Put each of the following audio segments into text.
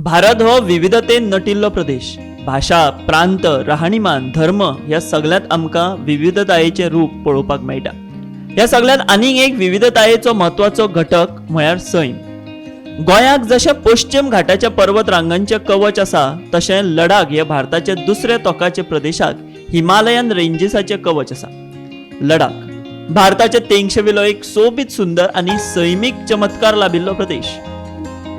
भारत हो विविधतेन नटिल्लो प्रदेश. भाशा, प्रांत, राहणीमान, धर्म ह्या सगल्यांत आमकां विविधतायेचें रूप पळोवपाक मेळटा. ह्या सगल्यांत आनीक एक विविधतायेचो म्हत्वाचो घटक म्हळ्यार सैम. गोंयाक जशें पश्चिम घाटाच्या पर्वत रांगांचें कवच आसा, तशें लडाख हे भारताच्या दुसऱ्या तोकाच्या प्रदेशाक हिमालयन रेंजीसाचें कवच आसा. लडाख भारताच्या तेंगशेवेलो एक सोबीत, सुंदर आनी सैमीक चमत्कार लाभिल्लो प्रदेश.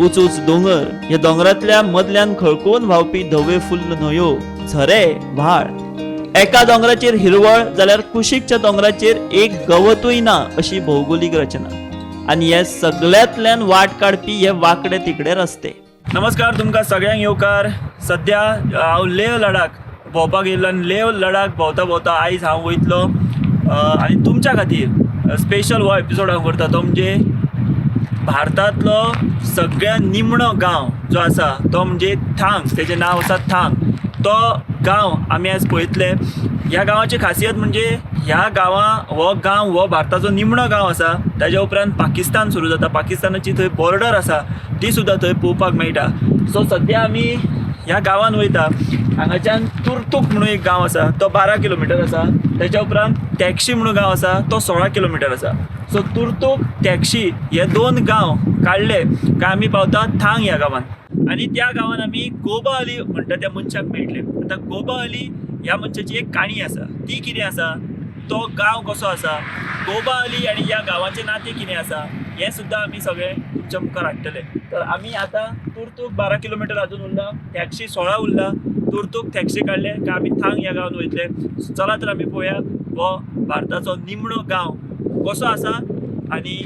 उंच उंच दोंगर, ह्या दोंगरांतल्या मदल्यान खळकून व्हांवपी धवे फुल्ल न्हंयो, झरे, व्हाळ. एका दोंगराचेर हिरवळ जाल्यार कुशीकच्या दोंगराचेर एक गवतूय ना अशी भौगोलीक रचना आनी हे सगल्यांतल्यान वाट काडपी हे वांकडे तिकडे रस्ते. नमस्कार, तुमकां सगळ्यांक येवकार. सद्या हांव लेह लडाख भोंवपाक येयल्लो आनी लेह लडाख भोंवता भोंवता आयज हांव वयतलो आनी तुमच्या खातीर स्पेशल हो एपिसोड हांव करता, तो म्हणजे भारतांतलो सगळ्यांत निमणो गांव जो आसा तो म्हणजे थांग. तेजें नांव आसा थांग. तो गांव आमी आयज पळयतले. ह्या गांवाची खासियत म्हणजे ह्या गांवा हो गांव हो भारताचो निमणो गांव आसा. ताज्या उपरांत पाकिस्तान सुरू जाता. पाकिस्तानाची थंय बॉर्डर आसा, ती सुद्दां थंय पळोवपाक मेळटा. सो सद्या आमी ह्या गांवान वयता. हांगाच्यान तुर्तूक म्हणून एक गांव आसा, तो 12 किलोमिटर आसा. तेच्या उपरांत टॅक्सी म्हणून गांव आसा, तो 16 किलोमिटर आसा. सो तुर्तूक, टॅक्सी हे दोन गांव काडले काय आमी पावता थांग ह्या गांवान आनी त्या गांवान आमी गोबा अली म्हणटा त्या मनशाक मेळटले. आतां गोबा अली ह्या मनशाची एक काणी आसा. ती कितें आसा, तो गांव कसो आसा, गोबा अली आनी ह्या गांवाचें नातें कितें आसा, हें सुद्दां आमी सगळें तुमच्या मुखार हाडटले. तर आमी आतां तुर्तूक 12 किलोमिटर अजून उरला, टॅक्सी 16 उरला. तुर्तूक टॅक्सी काडले काय आमी थांग ह्या गांवान वयतले. चला तर आमी पळोवया हो भारताचो निमणो गांव कसो आसा आनी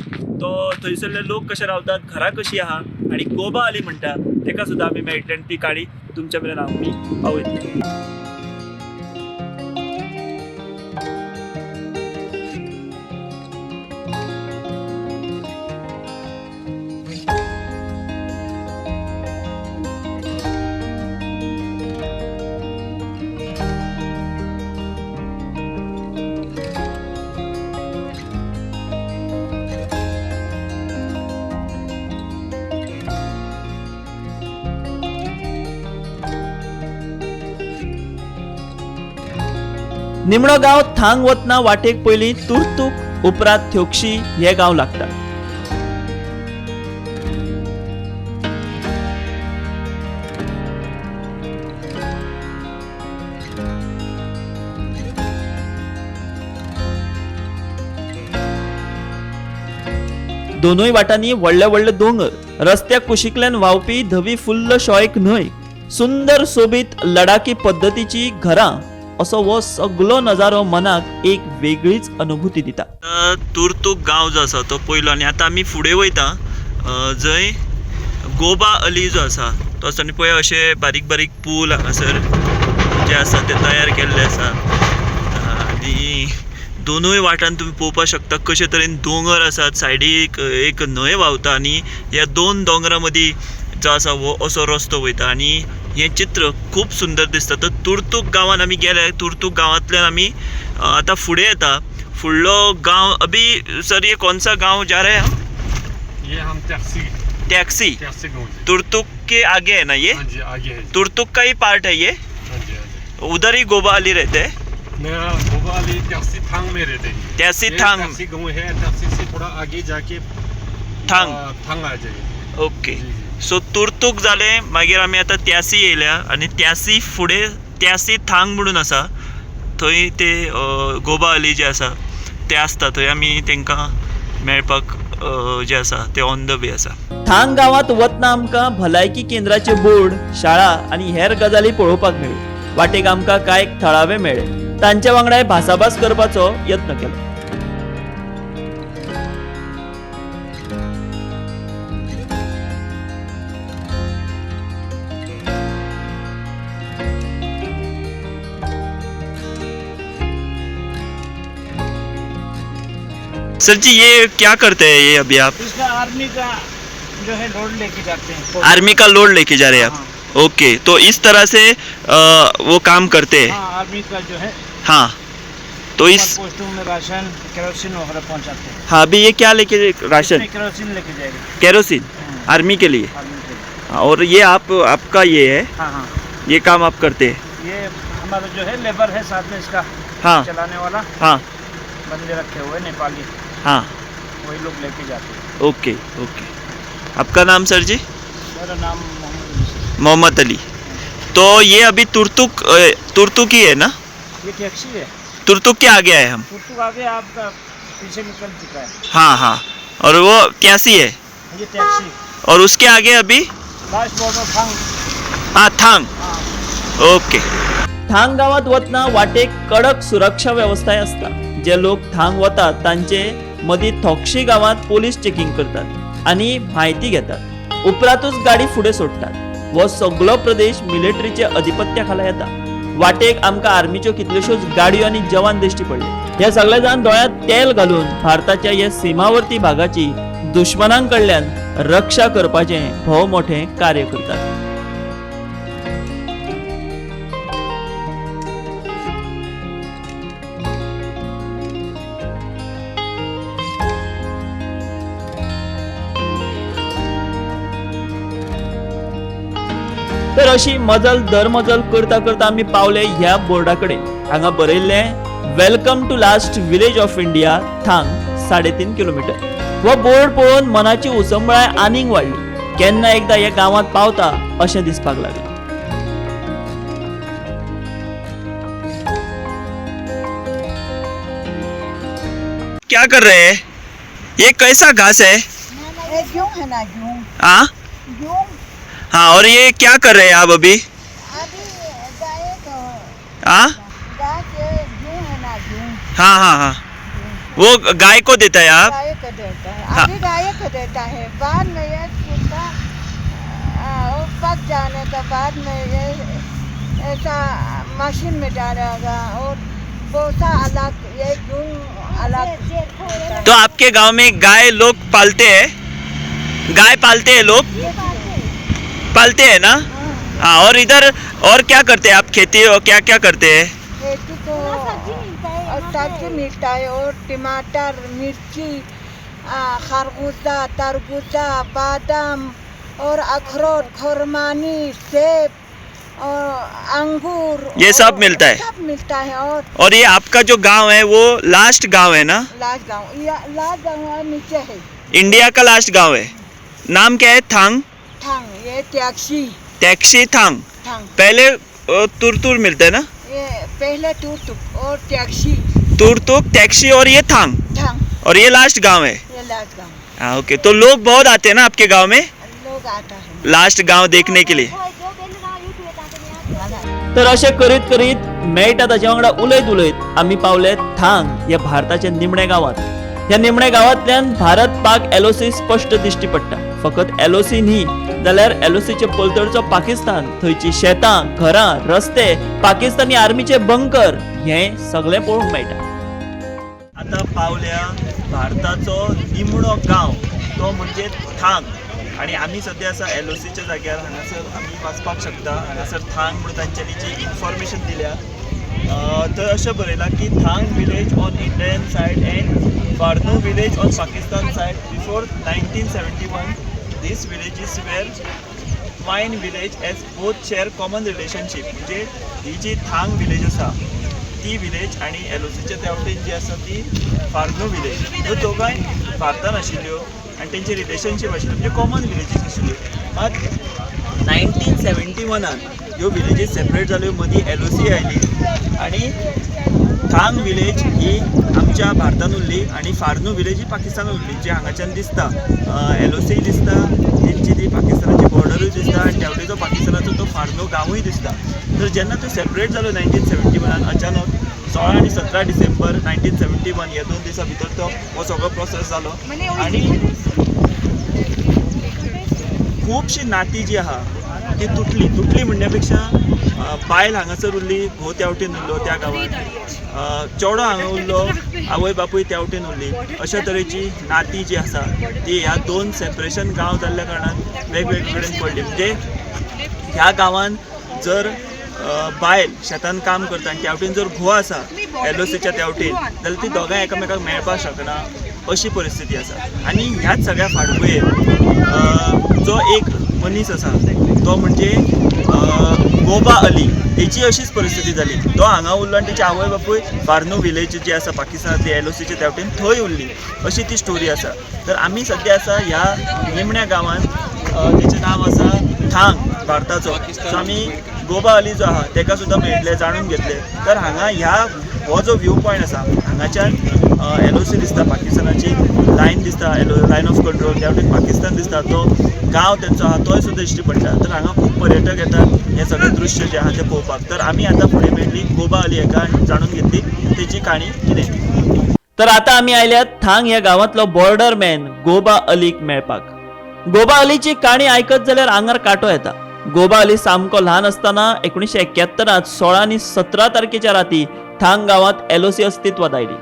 तो थंयसरले लोक कशे रावतात, घरां कशीं आहा आनी गोबा अली म्हणटा तेका सुद्दां आमी मेळटले आनी ती काणी तुमच्या मेरेन आमी पावयतले. निमणो गांव थांग वतना वाटेक पयलीं तुर्तूक, उपरांत थ्योक्षी हे गांव लागतात. दोनूय वाटांनी व्हडले व्हडले दोंगर, रस्त्या कुशीकल्यान व्हांवपी धवी फुल्ल शॉयक न्हंय, सुंदर सोबीत लडाखी पद्दतीची घरां, असो हो सगलो नजारो मनाक एक वेगळीच अनुभूती दिता. तुर्तूक गांव जो आसा तो पयलो आनी आतां आमी फुडें वयता जंय गोबा अली जो आसा तो आसा. आनी पळय, अशे बारीक बारीक पूल हांगासर जे आसा ते तयार केल्ले आसा आनी दोनूय वाटान तुमी पळोवपाक शकता कशे तरेन दोंगर आसात, सायडीक एक न्हंय व्हांवता आनी ह्या दोन दोंगरा मदीं जो आसा हो असो रस्तो वयता आनी हें चित्र खूब सुंदर दिसता. तर तुर्तूक गांवान आमी गेले. तुर्तूक गांवांतल्यान आमी आतां फुडें येता. फुडलो गांव, अभी सर ये कौन सा गांव जा रहे हैं हम? ये हम टैक्सी। टैक्सी। टैक्सी गाँव जी। तुर्तुक के आगे है ना ये? हाँ जी, आगे है जी। तुर्तुक का ही पार्ट है ये? हाँ जी, हाँ जी। उधर ही गोबा अली रहते हैं? मेरा गोबा अली टैक्सी थांग में रहते हैं। टैक्सी ये थांग। टैक्सी गाँव है, टैक्सी से थोड़ा आगे जाके थांग। थांग आ जाएगी। ओके। जी जी सो तुर्तूक जालें, मागीर आमी आतां त्यासी येयल्या आनी त्यासी फुडें त्यासी थांग म्हणून आसा, थंय ते गोबा अली जे आसा ते आसता. थंय आमी तांकां मेळपाक जे आसा ते ऑन the way आसा. थांग गांवांत वतना आमकां भलायकी केंद्राचे बोर्ड, शाळा आनी हेर गजाली पळोवपाक मेळ्ळ्यो. वाटेक आमकां कांय थळावे मेळ्ळे. तांच्या वांगडाय भासाभास करपाचो यत्न केलो. सर जी, ये क्या करते हैं ये अभी आप? इसका आर्मी का जो है लोड लेके जाते हैं। आर्मी का लोड लेके जा रहे हैं आप? ओके, तो इस तरह से वो काम करते हैं? हाँ, आर्मी का जो है। हाँ, तो इस पोस्टों में राशन, केरोसिन वगैरह पहुंचाते हैं। हाँ, अभी ये क्या लेके, राशन? इसमें केरोसिन लेके जाएगा। केरोसिन आर्मी के लिए? आर्मी के लिए। और ये आप आपका ये है? हाँ हाँ। ये काम आप करते हैं? ये हमारा जो है लेबर है साथ में इसका हाँ। चलाने वाला। हाँ। बंदे रखे हुए हैं नेपाली। हाँ। वही लोग लेके जाते हैं। ओके ओके, आपका नाम सर जी? मेरा नाम मोहम्मद अली सर। मोहम्मद अली। तो ये अभी तुर्तुक, तुर्तुक ही है ना? ये टैक्सी है। तुर्तुक के आगे आए हम। तुर्तुक आगे आपका पीछे निकल चुका है। हाँ हाँ, और वो त्यासी है। ये टैक्सी। और उसके आगे अभी लास्ट बॉर्डर थांग। हाँ, थांग। हाँ। ओके। थांग गांवात वतना वाटेक कडक सुरक्षा वेवस्थाय आसता. जे लोक थांग वतात तांचे मदीं थोकशी गांवांत पोलीस चेकिंग करतात आनी म्हायती घेतात, उपरांतूच गाडी फुडें सोडटात. हो सगलो प्रदेश मिलिटरीच्या अधिपत्या खाला येता. वाटेक आमकां आर्मीच्यो कितल्योश्योच गाडयो आनी जवान दिश्टी पडले. हे सगळे जाण दोळ्यांत तेल घालून भारताच्या ह्या सीमावर्ती भागाची दुश्मनां कडल्यान रक्षा करपाचें भोव मोठें कार्य करतात. तर अशी मजल दरमजल करता करता आमी पावले ह्या बोर्डा कडेन. हांगा बरयल्लें welcome to last village of India Thang 3.5 kilometre. हो बोर्ड पळोवन मनाची उसंबळाय आनीक वाडली. केन्ना एकदा ह्या गांवांत पावता अशें दिसपाक लागलें. क्या कर रहे हैं? ये कैसा घास है? ये गेहूँ है ना, गेहूँ। हाँ। गेहूँ। हाँ, और ये क्या कर रहे हैं आप अभी? अभी गाय को हाँ। गाय के गेहूँ है ना, गेहूँ। हाँ हाँ हाँ, वो गाय को देता है आप? गाय को देता है। हाँ। अभी गाय को देता है, बाद में ये सूखा वो पक जाने के बाद में ये ऐसा मशीन में डालेगा और भूसा अलग, ये गेहूँ अलग। तो आपके गांव में गाय लोग पालते हैं? गाय पालते हैं लोग? पालते हैं ना? हाँ। और इधर और क्या करते हैं आप? खेती और क्या क्या करते हैं? खेती तो और सब्जी मिलता है और टमाटर, मिर्ची, खरबूजा, तरबूजा, बादाम और अखरोट, खुरमानी, सेब और अंगूर। ये सब और मिलता है? सब मिलता है। और और ये आपका जो गांव है वो लास्ट गांव है ना? लास्ट गाँव, या लास्ट गाँव और नीचे है। इंडिया का लास्ट गांव है। नाम क्या है? थांग। थांग, ये टैक्सी। टैक्सी थांग। थांग। पहले तुरतुर मिलता है ना? ये पहले तुरतुक और टैक्सी। तुरतुक, टैक्सी और ये थांग। थांग। और ये लास्ट गांव है। ये लास्ट गाँव। हाँ ओके। तो लोग बहुत आते हैं ना आपके गांव में? लोग आता है। लास्ट गांव देखने के लिए। तर अशें करीत करीत मेळटा ताच्या वांगडा उलयत उलयत आमी पावले थांग ह्या भारताच्या निमण्या गांवांत. ह्या निमण्या गांवांतल्यान भारत पाक एलओसी स्पश्ट दिश्टी पडटा. फकत एलओसी न्ही जाल्यार एलओसीचे पलतडचो पाकिस्तान, थंयची शेतां, घरां, रस्ते, पाकिस्तानी आर्मीचे बंकर हें सगळें पळोवंक मेळटा. आता पावल्या भारताचो निमणो गांव तो म्हणजे थांग आणि आमी सद्या आसा एलओसीच्या जाग्यार. हांगासर आमी वाचपाक शकता, हांगासर थांग म्हणून तांच्यांनी जी इन्फॉर्मेशन दिल्या, थंय अशें बरयलां की Thang village on Indian side and Farnu village on Pakistan side before 1971 these villages were twin village as both share common relationship. म्हणजे ही जी थांग विलेज आसा ती विलेज आनी एलओसीच्या त्या वटेन जी आसा ती फार्नू विलेज, ह्यो दोगांय भारतान आशिल्ल्यो आनी तेंचे रिलेशनशीप आशिल्लें, म्हणजे कॉमन विलेजीस आशिल्ल्यो. मात 1971 ह्यो विलेजीस सेपरेट जाल्यो, मदीं एलओसी आयली आनी थांग विलेज ही आमच्या भारतान उरली आनी फार्नू विलेज ही पाकिस्तानान उरली, जी हांगाच्यान दिसता एलओसी दिसता तेंची, ती पाकिस्तानाची बॉर्डरूय दिसता आनी तेवटेचो पाकिस्तानाचो तो फार्नू गांवूय दिसता. तर जेन्ना त्यो सेपरेट जाल्यो 1971 अचानक 16 आनी 17 डिसेंबर 1971 ह्या 2 दिसां भितर तो हो सगळो प्रोसेस जालो आनी खुबशीं नातीं जी आहा ती तुटली. तुटली म्हणण्या पेक्षा बायल हांगासर उरली, घोव त्या वटेन उरलो त्या गांवांत, चेडो हांगा उरलो, आवय बापूय त्या वटेन उरली. अशा तरेची नातीं जी आसा ती ह्या 2 सेपरेशन गांव जाल्ल्या कारणान वेगवेगळे कडेन पडली. म्हणजे ह्या गांवांत जर बायल शेतान काम करता आनी त्या वटेन जर घोव आसा एलओसीच्या त्या वटेन जाल्यार ती दोगांय एकामेकाक मेळपाक शकना. अशी परिस्थिती आसा. आनी ह्याच सगळ्या फाटभुंयेर जो एक मनीस आसा तो म्हणजे गोबा अली, तेची अशीच परिस्थिती जाली. तो हांगा उरलो आनी तेची आवय बापूय फार्नू विलेज जी आसा पाकिस्तानांतली एलओसीच्या त्या वटेन थंय उरली, अशी ती स्टोरी आसा. तर आमी सद्या आसा ह्या निमण्या गांवांत, तेचें नांव आसा थांग, भारताचो. सो आमी गोबा अली जो आहा तेका सुद्दां मेळटले, जाणून घेतले. तर हांगा ह्या हो जो व्यू पॉयंट आसा हांगाच्यान एलओसी दिसता, पाकिस्तानाची लायन दिसता, लायन ऑफ कंट्रोल, त्या वटेन पाकिस्तान दिसता, तो गांव तेंचो आहा तोय सुद्दां दिश्टी पडटा. तर हांगा खूब पर्यटक येतात हें सगळें दृश्य जें आहा तें पळोवपाक. तर आमी आतां फुडें मेळ्ळी गोबा अली हेका आनी जाणून घेतली तेची काणी कितें ती. तर आतां आमी आयल्यात थांग ह्या गांवांतलो बॉर्डर मॅन गोबा अलीक मेळपाक. गोबा अलीची काणी आयकत जाल्यार आंगार कांटो येता. गोबा अली सामको ल्हान आसतना 1971 16 आनी 17 तारखेच्या राती थांग गांवांत एलओसी अस्तित्वात आयली.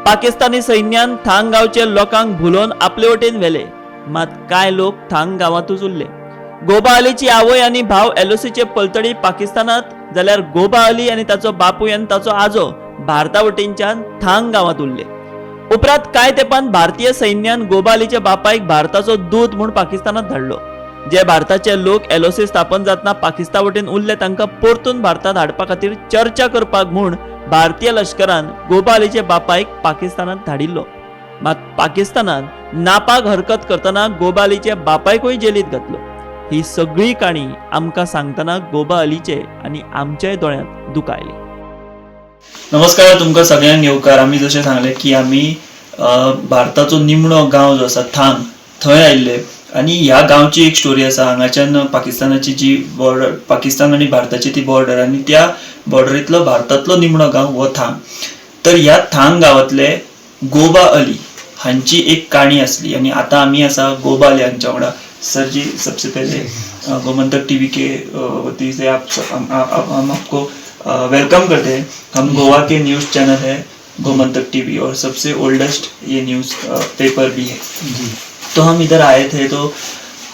पाकिस्तानी सैन्यान थांग गांवचे लोकांक भुलोवन आपले वटेन व्हेले, मात कांय लोक थांग गांवांतूच उरले. गोबा अलीची आवय आनी भाव एलओसीचे पलतडी पाकिस्तानांत, जाल्यार गोबा अली आनी ताचो बापूय आनी ताचो आजो भारता वटेनच्यान थांग गांवांत उरले. उपरांत कांय तेंपान भारतीय सैन्यान गोबा अलीच्या बापायक भारताचो दूत म्हूण पाकिस्तानांत धाडलो. जे भारताचे लोक एलओसी स्थापन जातना पाकिस्तान वटेन उरले तांकां परतून भारतांत हाडपा खातीर चर्चा करपाक म्हूण भारतीय लश्करान गोबा अलीच्या बापायक पाकिस्तानांत धाडिल्लो. मात पाकिस्तानान नापाक हरकत करतना गोबा अलीच्या बापायकूय जेलींत घातलो. ही सगळी काणी आमकां सांगतना गोबा अलीचे आनी आमच्याय दोळ्यांत दुकां आयलीं. नमस्कार, तुमकां सगळ्यांक येवकार. आमी जशें सांगलें की आमी भारताचो निमणो गांव जो आसा थांग थंय आयिल्ले आनी ह्या गांवची एक स्टोरी आसा. हांगाच्यान पाकिस्तानाची जी बॉर्डर, पाकिस्तान आनी भारताची ती बॉर्डर आनी त्या बॉर्डरींतलो भारतांतलो निमणो गांव हो थांग. तर ह्या थांग गांवांतले गोबा अली हांची एक काणी आसली आनी आतां आमी आसा गोबा अली हांच्या वांगडा. सर जी, सबसे पहले गोमंतक टीवी के वती से आप सब, हम आपको welcome करते हैं. हम गोवा के न्यूज़ चैनल है गोमंतक टीवी और सबसे ओल्डेस्ट ये न्यूज़ पेपर भी है जी. तो हम इधर आए थे तो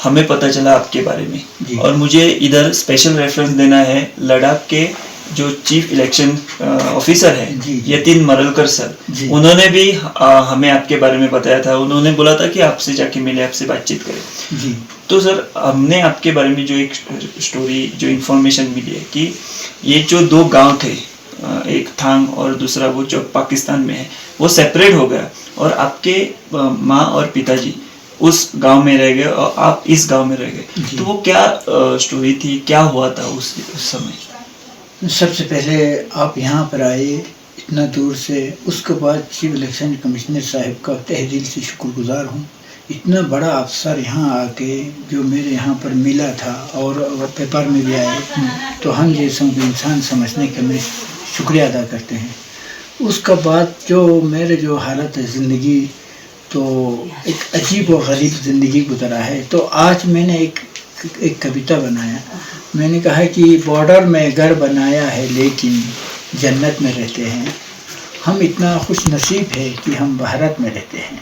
हमें पता चला आपके बारे में जी। और मुझे इधर स्पेशल रेफरेंस देना है लद्दाख के जो चीफ इलेक्शन ऑफिसर है जी, जी। यतीन मरलकर सर, जी। उन्होंने भी हमें आपके बारे में बताया था. उन्होंने बोला था कि आपसे जाके मिले, आपसे बातचीत करें. जी. तो सर, हमने आपके बारे में जो एक स्टोरी, जो इन्फॉर्मेशन मिली है कि ये जो दो गांव थे, एक थांग और दूसरा वो जो पाकिस्तान में है, वो सेपरेट हो गया और आपके माँ और पिताजी उस गांव में रह गए और आप इस गांव में रह गए. जी। तो वो क्या स्टोरी थी, क्या हुआ था उस समय? सबसे पहले आप यहाँ पर आए इतना दूर से, उसके बाद चीफ इलेक्शन कमिश्नर साहब का तहे दिल से शुक्रगुजार हूँ. इतना बड़ा अफसर यहाँ आके जो मेरे यहाँ पर मिला था और वो पेपर में भी आए, तो हम जैसों को इंसान समझने का मैं शुक्रिया अदा करते हैं. उसका बाद जो मेरे जो हालत है ज़िंदगी, तो एक अजीब व गरीब ज़िंदगी गुजरा है. तो आज मैंने एक एक कविता बनाया. मैंने कहा कि बॉर्डर में घर बनाया है लेकिन जन्नत में रहते हैं हम, इतना खुश नसीब है कि हम भारत में रहते हैं.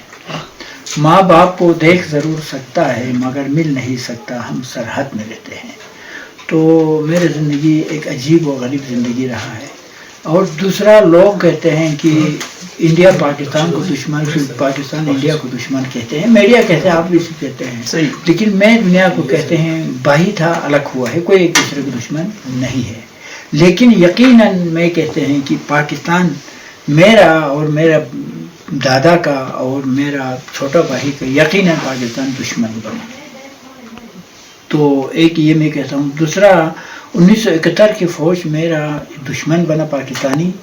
माँ बाप को देख ज़रूर सकता है मगर मिल नहीं सकता, हम सरहद में रहते हैं. तो मेरी ज़िंदगी एक अजीब व गरीब ज़िंदगी रहा है. और दूसरा, लोग कहते हैं कि इंडिया पाकिस्तान को दुश्मन, फिर पाकिस्तान इंडिया को दुश्मन कहते हैं, मीडिया कहते हैं, आप भी इसे कहते हैं. सही। लेकिन मैं दुनिया को कहते हैं भाई था, अलग हुआ है, कोई एक दूसरे को दुश्मन नहीं है. लेकिन यकीनन मैं कहते हैं कि पाकिस्तान मेरा और मेरा दादा का और मेरा छोटा भाई का यकीनन पाकिस्तान दुश्मन बना. तो एक ये मैं कहता हूँ. दूसरा, 1971 की फ़ौज मेरा दुश्मन बना पाकिस्तानी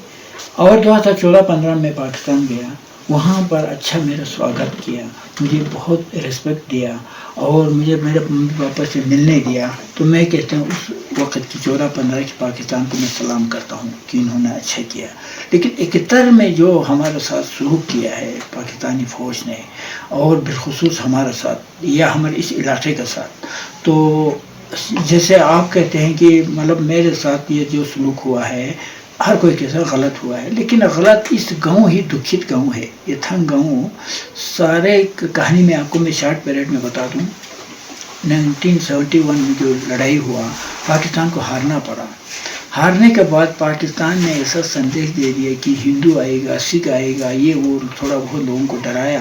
और 2014-15 में पाकिस्तान गया, वहाँ पर अच्छा मेरा स्वागत किया, मुझे बहुत रिस्पेक्ट दिया और मुझे मेरे मम्मी पापा से मिलने दिया. तो मैं कहता हूँ उस वक्त की 14-15 की पाकिस्तान को मैं सलाम करता हूँ कि इन्होंने अच्छा किया. लेकिन 71 में जो हमारे साथ सलूक किया है पाकिस्तानी फ़ौज ने और बिलखसूस हमारे साथ या हमारे इस इलाके के साथ, तो जैसे आप कहते हैं कि मतलब मेरे साथ ये जो सलूक हुआ है, हर कोई के साथ गलत हुआ है. लेकिन गलत इस गांव ही दुखित गांव है ये थंग गांव. सारे कहानी में आपको मैं शॉर्ट पीरियड में बता दूं, 1971 में जो लड़ाई हुआ, पाकिस्तान को हारना पड़ा. हारने के बाद पाकिस्तान ने ऐसा संदेश दे दिया कि हिंदू आएगा, सिख आएगा, ये वो थोड़ा बहुत लोगों को डराया।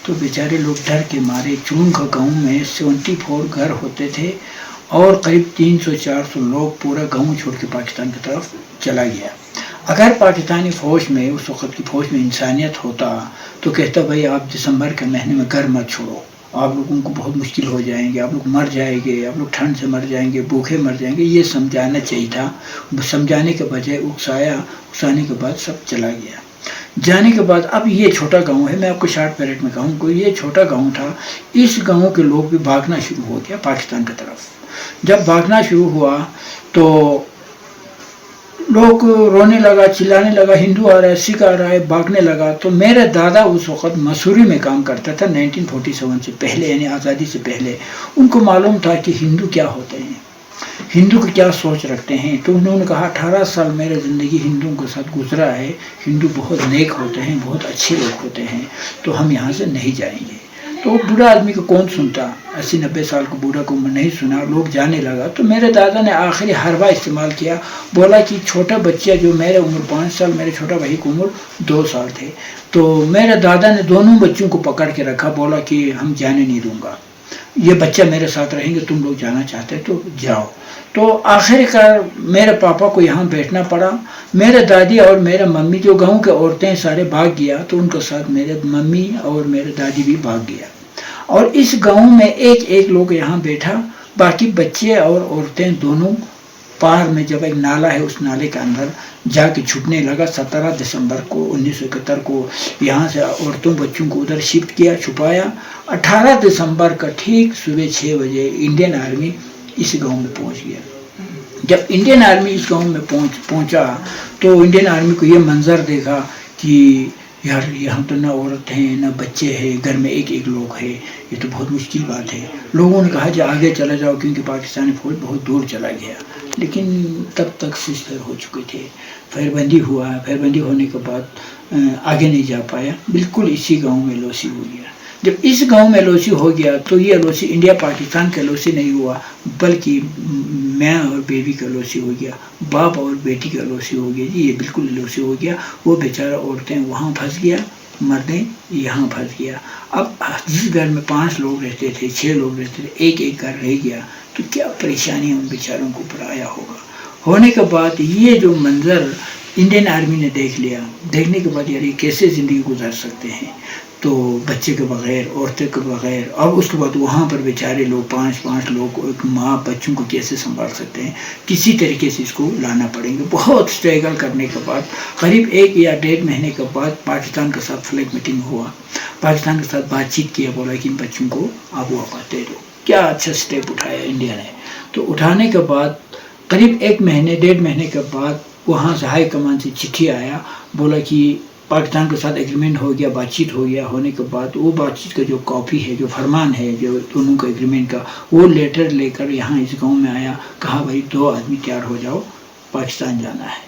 तो बेचारे लोग डर के मारे, चुरुंग गांव में 74 घर होते थे और करीब 300-400 लोग पूरा गांव छोड़ के पाकिस्तान की तरफ चला गया। अगर पाकिस्तानी फ़ौज में, उस वक्त की फ़ौज में इंसानियत होता तो कहता भाई आप दिसंबर के महीने में घर मत छोड़ो, आप लोगों को बहुत मुश्किल हो जाएंगे, आप लोग मर जाएंगे, आप लोग ठंड से मर जाएंगे, भूखे मर जाएंगे। ये समझाना चाहिए था। समझाने के बजाय उकसाया, उकसाने के बाद सब चला गया। जाने के बाद अब ये छोटा गांव है, मैं आपको शॉर्ट पीरियड में कहूँ को ये छोटा गांव था, इस गांव के लोग भी भागना शुरू हो गया पाकिस्तान की तरफ। जब भागना शुरू हुआ तो लोग रोने लगा, चिल्लाने लगा, हिंदू आ रहा है, सिख आ रहा है, भागने लगा। तो मेरे दादा उस वक्त मसूरी में काम करता था 1947 से पहले, यानी आज़ादी से पहले। उनको मालूम था कि हिंदू क्या होते हैं, हिंदू की क्या सोच रखते हैं। तो उन्होंने कहा 18 साल मेरा ज़िंदगी हिंदुओं के साथ गुजरा है, हिंदू बहुत नेक होते हैं, बहुत अच्छे लोग होते हैं, तो हम यहाँ से नहीं जाएंगे। तो बूढ़ा आदमी को कौन सुनता, 80-90 साल को बूढ़ा को नहीं सुना, लोग जाने लगा। तो मेरे दादा ने आखिरी हरबा इस्तेमाल किया, बोला कि छोटा बच्चा जो मेरे उम्र 5 साल, मेरे छोटा भाई की उम्र 2 साल थे, तो मेरे दादा ने दोनों बच्चों को पकड़ के रखा, बोला कि हम जाने नहीं दूंगा, ये बच्चा मेरे साथ रहेंगे, तुम लोग जाना चाहते तो जाओ। तो आखिरकार मेरे पापा को यहाँ बैठना पड़ा। मेरे दादी और मेरे मम्मी जो गांव के औरतें सारे भाग गया, तो उनके साथ मेरे मम्मी और मेरे दादी भी भाग गया। और इस गांव में एक एक लोग यहाँ बैठा, बाकी बच्चे और औरतें दोनों पार में जब एक नाला है उस नाले के अंदर जाके छुपने लगा। 17 दिसंबर को 1971 को यहाँ से औरतों बच्चों को उधर शिफ्ट किया, छुपाया। 18 दिसंबर का ठीक सुबह 6 बजे इंडियन आर्मी इस गांव में पहुंच गया। जब इंडियन आर्मी इस गांव में पहुंचा तो इंडियन आर्मी को ये मंजर देखा कि यार यहाँ तो ना औरत हैं ना बच्चे हैं, घर में एक एक लोग है, ये तो बहुत मुश्किल बात है। लोगों ने कहा जो आगे चला जाओ क्योंकि पाकिस्तानी फ़ौज बहुत दूर चला गया। लेकिन तब तक सीजफायर हो चुके थे, फायरबंदी हुआ। फायरबंदी होने के बाद आगे नहीं जा पाया, बिल्कुल इसी गाँव में एलओसी हो गया। जब इस गांव में एलओसी हो गया तो ये एलओसी इंडिया पाकिस्तान का एलओसी नहीं हुआ, बल्कि मैं और बेबी का एलओसी हो गया, बाप और बेटी का एलओसी हो गया जी, ये बिल्कुल एलओसी हो गया। वो बेचारा औरतें वहाँ फंस गया, मर्दें यहाँ फंस गया। अब जिस घर में 5 लोग रहते थे, 6 लोग रहते थे, एक एक घर रह गया, तो क्या परेशानी उन बेचारों को ऊपर आया होगा। होने के बाद ये जो मंज़र इंडियन आर्मी ने देख लिया, देखने के बाद यार ये कैसे ज़िंदगी गुजार सकते हैं, तो बच्चे के बग़ैर, औरतें के बग़ैर। और उसके बाद वहाँ पर बेचारे लोग 5-5 लोग, एक माँ बच्चों को कैसे संभाल सकते हैं। किसी तरीके से इसको लाना पड़ेगा। बहुत स्ट्रगल करने के बाद करीब 1 या 1.5 महीने के बाद पाकिस्तान के साथ फ्लैग मीटिंग हुआ। पाकिस्तान के साथ बातचीत किया, बोला कि इन बच्चों को आप वापस दे दो। क्या अच्छा स्टेप उठाया इंडिया ने। तो उठाने के बाद करीब 1 महीने 1.5 महीने के बाद वहाँ से हाई कमान से चिट्ठी आया, बोला कि पाकिस्तान के साथ एग्रीमेंट हो गया, बातचीत हो गया। होने के बाद वो बातचीत का जो कॉपी है, जो फरमान है, जो दोनों का एग्रीमेंट का, वो लेटर लेकर यहाँ इस गांव में आया। कहा भाई 2 आदमी तैयार हो जाओ, पाकिस्तान जाना है,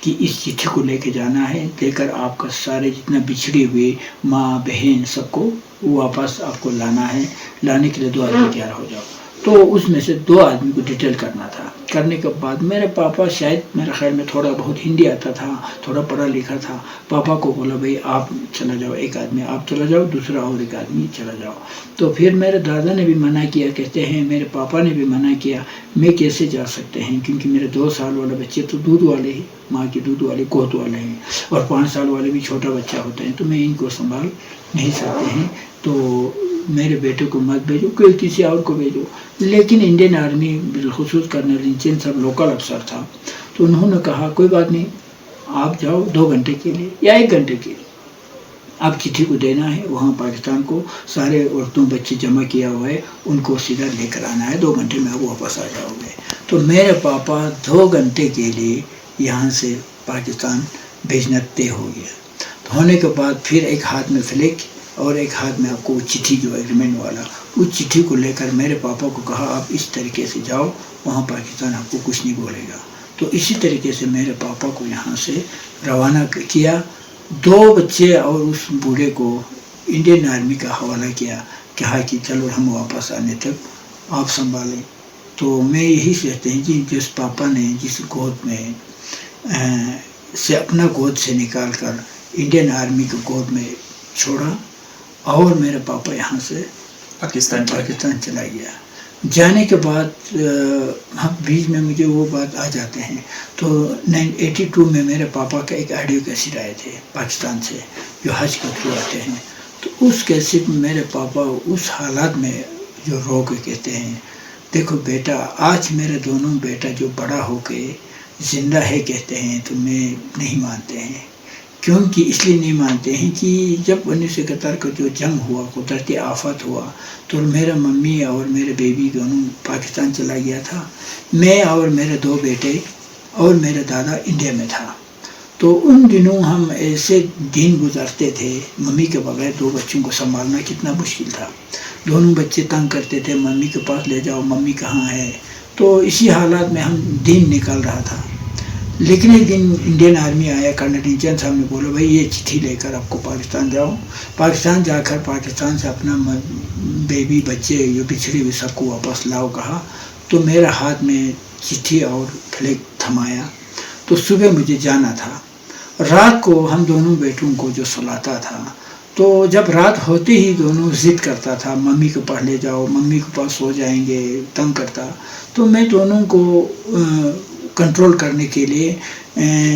कि इस चिट्ठी को लेके जाना है, देकर आपका सारे जितना बिछड़े हुए माँ बहन सबको वापस आपको लाना है, लाने के लिए 2 आदमी तैयार हो जाओ। तो उसमें से 2 आदमी को डिटेल करना था। करने के बाद मेरे पापा, शायद मेरे ख्याल में थोड़ा बहुत हिंदी आता था, थोड़ा पढ़ा लिखा था, पापा को बोला भाई आप चला जाओ, एक आदमी आप चला जाओ, दूसरा और एक आदमी चला जाओ। तो फिर मेरे दादा ने भी मना किया, कहते हैं मेरे पापा ने भी मना किया, मैं कैसे जा सकते हैं, क्योंकि मेरे 2 साल वाले बच्चे तो दूध वाले ही, माँ के दूध वाले, गोद वाले हैं, और 5 साल वाले भी छोटा बच्चा होते हैं, तो मैं इनको संभाल नहीं सकते हैं, तो मेरे बेटे को मत भेजो, कोई किसी और को भेजो। लेकिन इंडियन आर्मी बिलखुसूस कर्नल रिंचेन साहब लोकल अफसर था, तो उन्होंने कहा कोई बात नहीं, आप जाओ 2 घंटे के लिए या 1 घंटे के लिए, आप चिट्ठी को देना है, वहाँ पाकिस्तान को सारे औरतों बच्चे जमा किया हुआ है, उनको सीधा लेकर आना है, 2 घंटे में आप वापस आ जाओगे। तो मेरे पापा 2 घंटे के लिए यहाँ से पाकिस्तान भेजना तय हो गया। तो होने के बाद फिर एक हाथ में फ्लैग और एक हाथ में आपको चिट्ठी जो एग्रीमेंट वाला, उस चिट्ठी को लेकर मेरे पापा को कहा आप इस तरीके से जाओ, वहाँ पाकिस्तान आपको कुछ नहीं बोलेगा। तो इसी तरीके से मेरे पापा को यहाँ से रवाना किया, 2 बच्चे और उस बूढ़े को इंडियन आर्मी का हवाला किया, कहा कि चलो हम वापस आने तक आप संभालें। तो मैं यही कहते हैं कि जिस पापा ने जिस गोद में से अपना गोद से निकाल कर इंडियन आर्मी को गोद में छोड़ा और मेरे पापा यहाँ से पाकिस्तान पाकिस्तान चला गया। जाने के बाद हम बीच में मुझे वो बात आ जाते हैं। तो 1982 में मेरे पापा का एक ऑडियो कैसेट आए थे पाकिस्तान से, जो हज के थ्रू आते हैं। तो उस कैसेट में मेरे पापा उस हालात में जो रो के कहते हैं, देखो बेटा आज मेरे दोनों बेटा जो बड़ा होके ज़िंदा है कहते हैं, तो मैं नहीं मानते हैं। क्योंकि इसलिए नहीं मानते हैं कि जब 1971 का जो जंग हुआ, कुदरती आफत हुआ, तो मेरा मम्मी और मेरे बेबी दोनों पाकिस्तान चला गया था। मैं और मेरे दो बेटे और मेरे दादा इंडिया में था। तो उन दिनों हम ऐसे दिन गुजारते थे, मम्मी के बगैर दो बच्चों को संभालना कितना मुश्किल था। दोनों बच्चे तंग करते थे, मम्मी के पास ले जाओ, मम्मी कहाँ है। तो इसी हालात में हम दिन निकाल रहा था। लेकिन एक दिन इंडियन आर्मी आया, कर्नल रिंचन साहब ने बोला भाई ये चिट्ठी लेकर आपको पाकिस्तान जाओ, पाकिस्तान जाकर पाकिस्तान से अपना बेबी बच्चे जो बिछड़े हुए सबको वापस लाओ कहा। तो मेरा हाथ में चिट्ठी और फ्लैग थमाया। तो सुबह मुझे जाना था। रात को हम दोनों बेटों को जो सुलाता था, तो जब रात होते ही दोनों ज़िद करता था, मम्मी के पास ले जाओ, मम्मी के पास सो जाएंगे, तंग करता। तो मैं दोनों को कंट्रोल करने के लिए,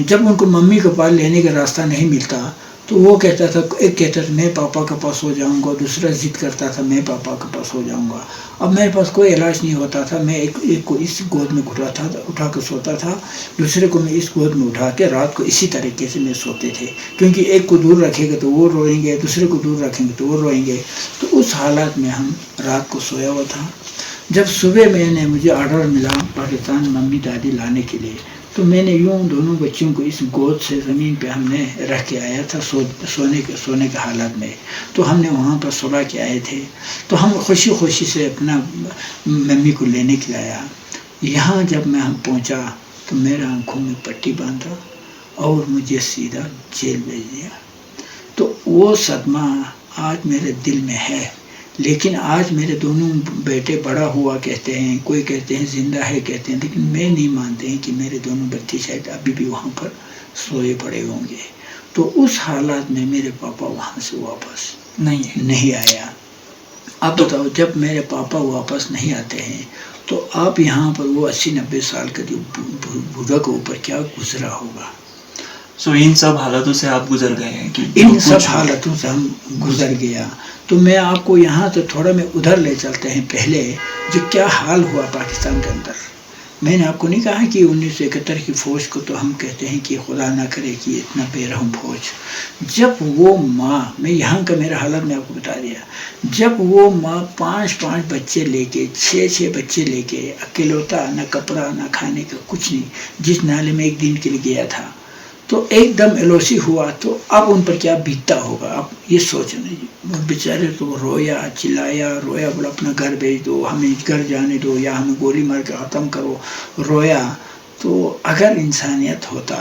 जब उनको मम्मी के पास लेने का रास्ता नहीं मिलता तो वो कहता था, एक कहता था मैं पापा के पास हो जाऊंगा, दूसरा ज़िद करता था मैं पापा के पास हो जाऊंगा। अब मेरे पास कोई इलाज नहीं होता था। मैं एक को इस गोद में उठा था, उठा के सोता था, दूसरे को मैं इस गोद में उठा के रात को इसी तरीके से मैं सोते थे। क्योंकि एक को दूर रखेंगे तो वो रोएंगे, दूसरे को दूर रखेंगे तो वो रोएंगे। तो उस हालात में हम रात को सोया हुआ था। जब सुबह मैंने मुझे ऑर्डर मिला पाकिस्तान मम्मी दादी लाने के लिए, तो मैंने यूँ दोनों बच्चों को इस गोद से ज़मीन पे हमने रख के आया था, सोने के हालात में। तो हमने वहाँ पर सुला के आए थे। तो हम खुशी खुशी से अपना मम्मी को लेने के लिए आया। यहाँ जब मैं हम पहुँचा तो मेरा आँखों में पट्टी बांधा और मुझे सीधा जेल भेज दिया। तो वो सदमा आज मेरे दिल में है। लेकिन आज मेरे दोनों बेटे बड़ा हुआ कहते हैं, कोई कहते हैं ज़िंदा है कहते हैं, लेकिन मैं नहीं मानते हैं कि मेरे दोनों बच्चे शायद अभी भी वहाँ पर सोए पड़े होंगे। तो उस हालात में मेरे पापा वहाँ से वापस नहीं आया। अब बताओ, जब मेरे पापा वापस नहीं आते हैं तो आप यहाँ पर वो 80-90 साल का जो बूढ़ा के ऊपर क्या गुजरा होगा। सो इन सब हालातों से आप गुजर गए हैं कि इन सब हालातों से हम गुजर गया। तो मैं आपको यहाँ तो थोड़ा मैं उधर ले चलते हैं। पहले जो क्या हाल हुआ पाकिस्तान के अंदर, मैंने आपको नहीं कहा कि 1971 की फ़ौज को तो हम कहते हैं कि खुदा ना करे कि इतना बेरहम फ़ौज। जब वो माँ, मैं यहाँ का मेरा हालत मैं आपको बता दिया, जब वो माँ 5-5 बच्चे लेके, 6-6 बच्चे लेके, अकेलोता, ना कपड़ा ना खाने का कुछ नहीं, जिस नाले में एक दिन के लिए गया था, तो एकदम एलओसी हुआ। तो अब उन पर क्या बीतता होगा, आप ये सोचना। वो बेचारे तो रोया चिल्लाया, रोया, बोला अपना घर भेज दो, हमें घर जाने दो, या हमें गोली मार के ख़त्म करो, रोया। तो अगर इंसानियत होता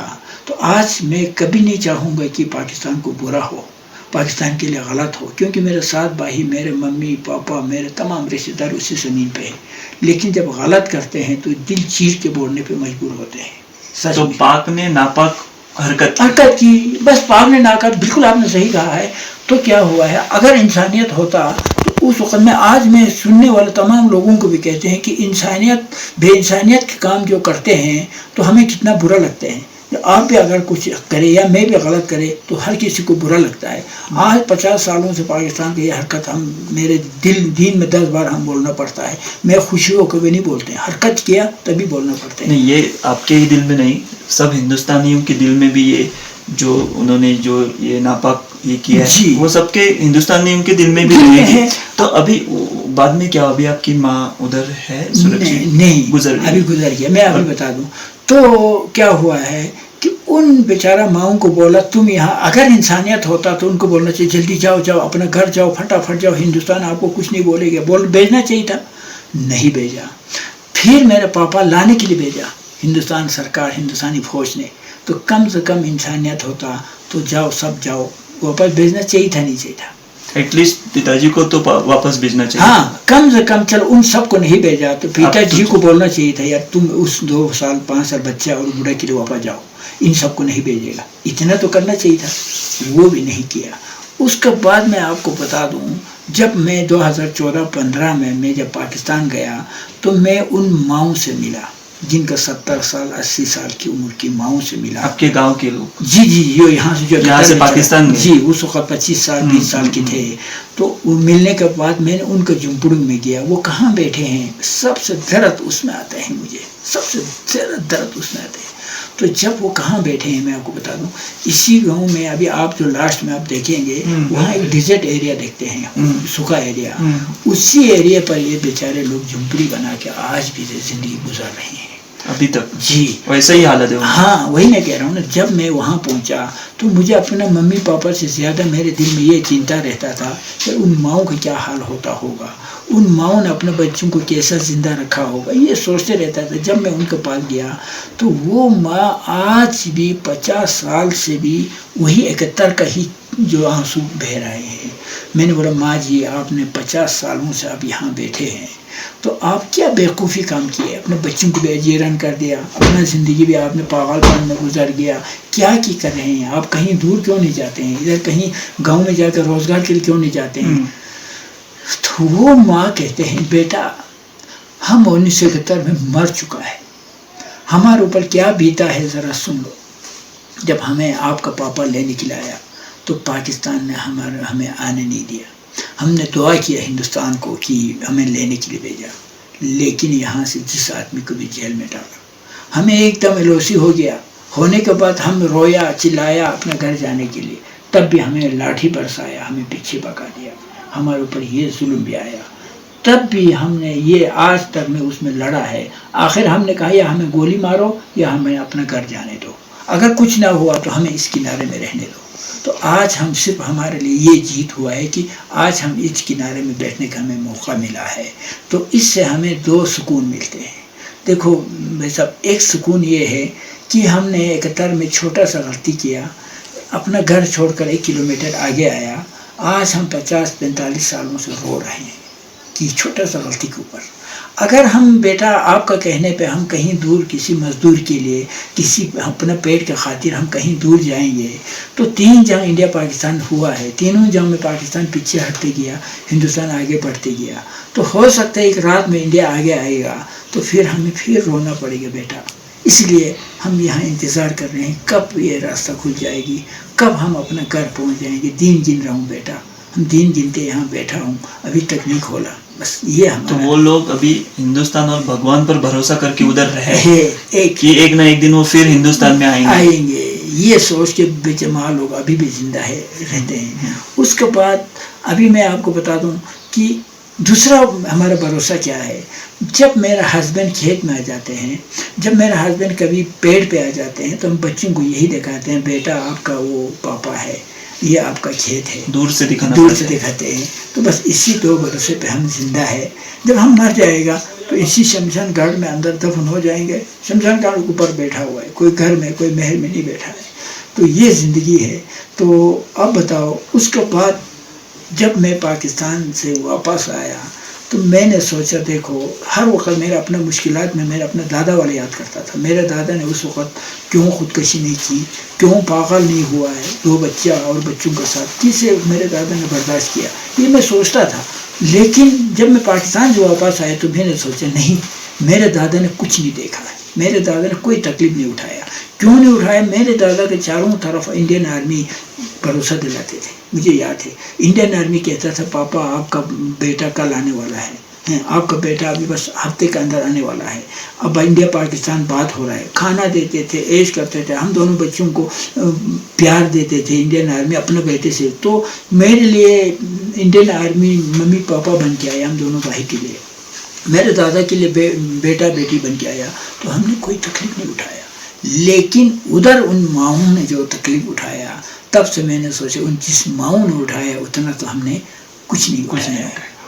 तो आज मैं कभी नहीं चाहूँगा कि पाकिस्तान को बुरा हो, पाकिस्तान के लिए गलत हो, क्योंकि मेरे साथ भाई, मेरे मम्मी पापा, मेरे तमाम रिश्तेदार उसी ज़मीन पे हैं। लेकिन जब गलत करते हैं तो दिल चीर के बोलने पर मजबूर होते हैं। सच तो पाक ने नापाक हरकत की, बस पाक ने नापाक, बिल्कुल आपने सही कहा है। तो क्या हुआ है, अगर इंसानियत होता तो उस वक्त में, आज मैं सुनने वाले तमाम लोगों को भी कहते हैं कि इंसानियत बेइंसानियत के काम जो करते हैं तो हमें कितना बुरा लगता है। आप भी अगर कुछ करे या मैं भी गलत करे तो हर किसी को बुरा लगता है। आज 50 सालों से पाकिस्तान की ये हरकत हम, मेरे दिल दिन में 10 बार हम बोलना पड़ता है। मैं खुशी होकर भी नहीं बोलते, हरकत किया तभी बोलना पड़ता है। नहीं, ये आपके ही दिल में नहीं, सब हिंदुस्तानियों के दिल में भी ये जो उन्होंने जो ये नापाक ये किया है, वो सबके हिंदुस्तानियों के दिल में भी है। तो अभी बाद में क्या, अभी आपकी माँ उधर है सुरक्षित? नहीं, गुजर अभी गुजर गया। मैं अभी बता दूँ तो क्या हुआ है कि उन बेचारा माओं को बोला तुम यहाँ, अगर इंसानियत होता तो उनको बोलना चाहिए जल्दी जाओ जाओ अपना घर जाओ, फटाफट जाओ, हिंदुस्तान आपको कुछ नहीं बोलेगा, बोल भेजना चाहिए था, नहीं भेजा। फिर मेरे पापा लाने के लिए भेजा हिंदुस्तान सरकार, हिंदुस्तानी फौज ने। तो कम से कम इंसानियत होता तो जाओ सब जाओ, वापस भेजना चाहिए था, नहीं चाहिए था। एटलीस्ट पिताजी को तो वापस भेजना चाहिए। हाँ, कम से कम चलो उन सबको नहीं भेजा तो पिताजी को बोलना चाहिए था यार तुम उस 2 साल 5 साल बच्चा और बूढ़ा के लिए वापस जाओ, इन सबको नहीं भेजेगा, इतना तो करना चाहिए था, वो भी नहीं किया। उसके बाद मैं आपको बता दूं, जब मैं 2014-15 में मैं जब पाकिस्तान गया तो मैं उन माओं से मिला जिनका 70 साल 80 साल की उम्र की माओं से मिला। आपके गांव के लोग? जी जी, ये यहाँ से जो यहाँ से पाकिस्तान जी, उस वक्त 25 साल 20 साल के थे। तो वो मिलने के बाद मैंने उनके झुंपड़ी में गया, वो कहाँ बैठे हैं, सबसे दर्द उसमें आता है मुझे, सबसे ज़्यादा दर्द उसमें आते हैं। तो जब वो कहाँ बैठे हैं मैं आपको बता दूँ, इसी गांव में अभी आप जो लास्ट में आप देखेंगे वहाँ एक डिजर्ट एरिया देखते हैं, सूखा एरिया, उसी एरिया पर ये बेचारे लोग झुंपड़ी बना के आज भी ज़िंदगी गुजार रहे हैं अभी तक। जी, वैसा ही हालत है। हाँ, वही मैं कह रहा हूँ ना, जब मैं वहाँ पहुँचा तो मुझे अपना मम्मी पापा से ज़्यादा मेरे दिल में ये चिंता रहता था कि उन माओं का क्या हाल होता होगा, उन माओं ने अपने बच्चों को कैसा ज़िंदा रखा होगा, ये सोचते रहता था। जब मैं उनके पास गया तो वो माँ आज भी 50 साल से भी वही 71 का ही जो आंसू बह रहे हैं। मैंने बोला माँ जी आपने 50 सालों से आप यहाँ बैठे हैं तो आप क्या बेवकूफ़ी काम किए, अपने बच्चों को भी अजीरन कर दिया, अपना ज़िंदगी भी आपने पागलपन में गुजर गया, क्या की कर रहे हैं आप, कहीं दूर क्यों नहीं जाते हैं, इधर कहीं गांव में जाकर रोज़गार के लिए क्यों नहीं जाते हैं। तो वो माँ कहते हैं बेटा हम 1971 में मर चुका है, हमारे ऊपर क्या बीता है ज़रा सुन लो। जब हमें आपका पापा लेने के लिए आया तो पाकिस्तान ने हमारे हमें आने नहीं दिया, हमने दुआ किया हिंदुस्तान को कि हमें लेने के लिए भेजा, लेकिन यहाँ से जिस आदमी को भी जेल में डाला, हमें एकदम एलोसी हो गया। होने के बाद हम रोया चिल्लाया अपने घर जाने के लिए, तब भी हमें लाठी बरसाया, हमें पीछे पका दिया, हमारे ऊपर ये जुल्म भी आया, तब भी हमने ये आज तक में उसमें लड़ा है। आखिर हमने कहा या हमें गोली मारो या हमें अपना घर जाने दो, अगर कुछ ना हुआ तो हमें इस किनारे में रहने दो। तो आज हम सिर्फ हमारे लिए ये जीत हुआ है कि आज हम इस किनारे में बैठने का हमें मौका मिला है। तो इससे हमें 2 सुकून मिलते हैं। देखो भाई साहब, एक सुकून ये है कि हमने 71 में छोटा सा गलती किया, अपना घर छोड़कर 1 किलोमीटर आगे आया, आज हम 50-45 सालों से रो रहे हैं कि छोटा सा गलती के ऊपर। अगर हम बेटा आपका कहने पे हम कहीं दूर किसी मज़दूर के लिए किसी अपना पेट के खातिर हम कहीं दूर जाएंगे तो 3 जंग इंडिया पाकिस्तान हुआ है, तीनों जंग में पाकिस्तान पीछे हटते गया, हिंदुस्तान आगे बढ़ते गया। तो हो सकता है एक रात में इंडिया आगे आएगा तो फिर हमें फिर रोना पड़ेगा बेटा। इसलिए हम यहाँ इंतज़ार कर रहे हैं कब ये रास्ता खुल जाएगी, कब हम अपना घर पहुँच जाएंगे। दिन गिन रहा हूँ बेटा, हम दिन गिनते यहाँ बैठा हूँ, अभी तक नहीं खोला, बस ये हमारा। तो वो लोग अभी हिंदुस्तान और भगवान पर भरोसा करके उधर रहे एक कि एक ना एक दिन वो फिर हिंदुस्तान में आएंगे, ये सोच के बेजमा लोग अभी भी जिंदा है रहते हैं। उसके बाद अभी मैं आपको बता दूं कि दूसरा हमारा भरोसा क्या है, जब मेरा हस्बैंड खेत में आ जाते हैं, जब मेरा हस्बैंड कभी पेड़ पे आ जाते हैं तो हम बच्चों को यही दिखाते हैं बेटा आपका वो पापा है, ये आपका खेत है, दूर से दिखाना, दूर से दिखाते हैं। तो बस इसी 2 भरोसे पे हम जिंदा है। जब हम मर जाएगा तो इसी शमशान घाट में अंदर दफन हो जाएंगे। शमशान घाट ऊपर बैठा हुआ है, कोई घर में कोई महल में नहीं बैठा है। तो ये ज़िंदगी है। तो अब बताओ, उसके बाद जब मैं पाकिस्तान से वापस आया तो मैंने सोचा देखो हर वक्त मेरा अपना मुश्किलात में मेरा अपना दादा वाले याद करता था। मेरे दादा ने उस वक्त क्यों ख़ुदकशी नहीं की, क्यों पागल नहीं हुआ है, 2 बच्चा और बच्चों के साथ किसे मेरे दादा ने बर्दाश्त किया, ये मैं सोचता था। लेकिन जब मैं पाकिस्तान से वापस आया तो मैंने सोचा नहीं, मेरे दादा ने कुछ नहीं देखा है, मेरे दादा ने कोई तकलीफ़ नहीं उठाया। क्यों नहीं उठाया? मेरे दादा के चारों तरफ इंडियन आर्मी भरोसा दिलाते थे। मुझे याद है इंडियन आर्मी कहता था पापा आपका बेटा कल आने वाला है, आपका बेटा अभी बस हफ्ते के अंदर आने वाला है, अब इंडिया पाकिस्तान बात हो रहा है। खाना देते थे, ऐश करते थे, हम दोनों बच्चों को प्यार देते थे इंडियन आर्मी अपने बेटे से। तो मेरे लिए इंडियन आर्मी मम्मी पापा बन के आया, हम दोनों भाई के लिए, मेरे दादा के लिए बेटा बेटी बन के आया। तो हमने कोई तकलीफ नहीं उठाया। लेकिन उधर उन माओं ने जो तकलीफ उठाया, तब से मैंने सोचा उन जिस माओं ने उठाया उतना तो हमने कुछ नहीं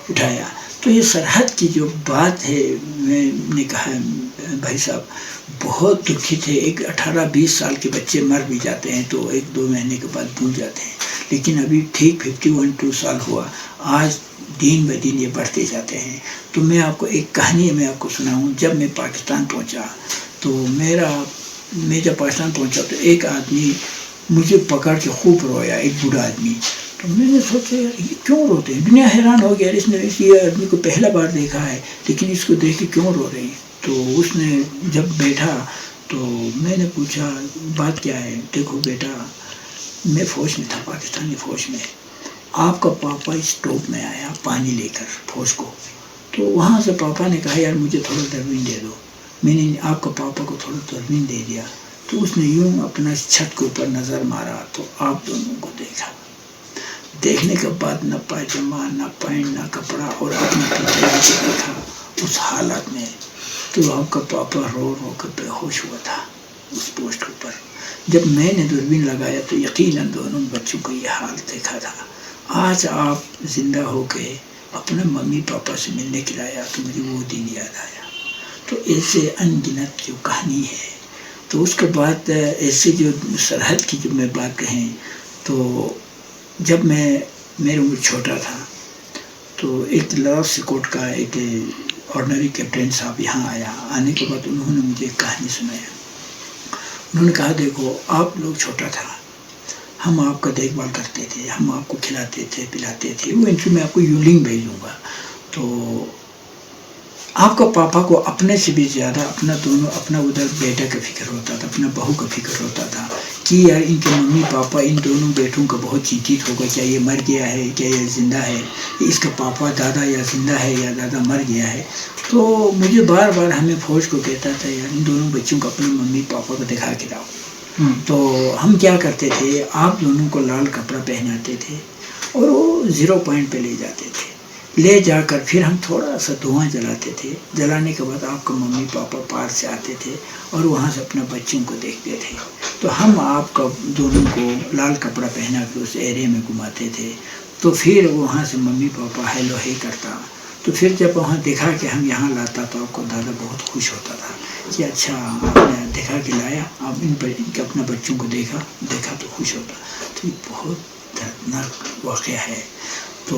उठाया। तो ये सरहद की जो बात है, मैंने कहा भाई साहब बहुत दुखी थे। एक 18-20 साल के बच्चे मर भी जाते हैं तो 1-2 महीने के बाद भूल जाते हैं, लेकिन अभी ठीक 51-2 साल हुआ, आज दिन ब दिन ये बढ़ते जाते हैं। तो मैं आपको एक कहानी मैं आपको सुनाऊँ। जब मैं पाकिस्तान पहुँचा तो मैं जब पाकिस्तान पहुँचा तो एक आदमी मुझे पकड़ के खूब रोया, एक बूढ़ा आदमी। तो मैंने सोचा यार ये क्यों रोते हैं, दुनिया हैरान हो गया, इसने इस ये आदमी को पहला बार देखा है, लेकिन इसको देख के क्यों रो रहे हैं। तो उसने जब बैठा तो मैंने पूछा बात क्या है। देखो बेटा, मैं फ़ौज में था, पाकिस्तानी फ़ौज में। आपका पापा इस टोप में आया पानी लेकर फ़ौज को, तो वहाँ से पापा ने कहा यार मुझे थोड़ा दूरबीन दे दो। मैंने आपका पापा को थोड़ा दूरबीन दे दिया, तो उसने यूँ अपना छत के ऊपर नज़र मारा तो आप दोनों को देखा। देखने के बाद न पायजामा, न पैंट, न कपड़ा, और अपने पीछे देखा उस हालत में, तो आपका पापा रो रो कर बेहोश हुआ था उस पोस्ट के ऊपर। जब मैंने दूरबीन लगाया तो यकीनन दोनों बच्चों को ये हाल देखा था। आज आप ज़िंदा हो के अपने मम्मी पापा से मिलने के लिए आया तो मुझे वो दिन याद आया। तो ऐसे अनगिनत जो कहानी है। तो उसके बाद ऐसे जो सरहद की जो मैं बात कहें तो जब मैं मेरे उम्र छोटा था तो एक लद्दाख का एक ऑर्डनरी कैप्टन साहब यहाँ आया। आने के बाद उन्होंने मुझे एक कहानी सुनाया। उन्होंने कहा देखो आप लोग छोटा था, हम आपका देखभाल करते थे, हम आपको खिलाते थे पिलाते थे, वो इंटरव्यू मैं आपको यूलिंग भेजूँगा। तो आपका पापा को अपने से भी ज़्यादा अपना दोनों अपना उधर बेटा का फिक्र होता था, अपना बहू का फिक्र होता था कि यार इनके मम्मी पापा इन दोनों बेटों का बहुत चिंतित होगा, क्या ये मर गया है, क्या ये ज़िंदा है, इसका पापा दादा या ज़िंदा है या दादा मर गया है। तो मुझे बार बार हमें फ़ौज को कहता था यार इन दोनों बच्चों को अपने मम्मी पापा को दिखा के लाओ। तो हम क्या करते थे, आप दोनों को लाल कपड़ा पहनाते थे और वो 0 पॉइंट पे ले जाते थे। ले जाकर फिर हम थोड़ा सा धुआं जलाते थे। जलाने के बाद आपका मम्मी पापा पार से आते थे और वहाँ से अपने बच्चों को देखते थे। तो हम आपका दोनों को लाल कपड़ा पहना के उस एरिया में घुमाते थे। तो फिर वहाँ से मम्मी पापा हेलो हे करता। तो फिर जब वहाँ देखा कि हम यहाँ लाता तो आपको दादा बहुत खुश होता था कि अच्छा आपने देखा कि लाया, आप इन पर इनके अपने बच्चों को देखा देखा तो खुश होता। तो ये बहुत दर्दनाक वाक़या है। तो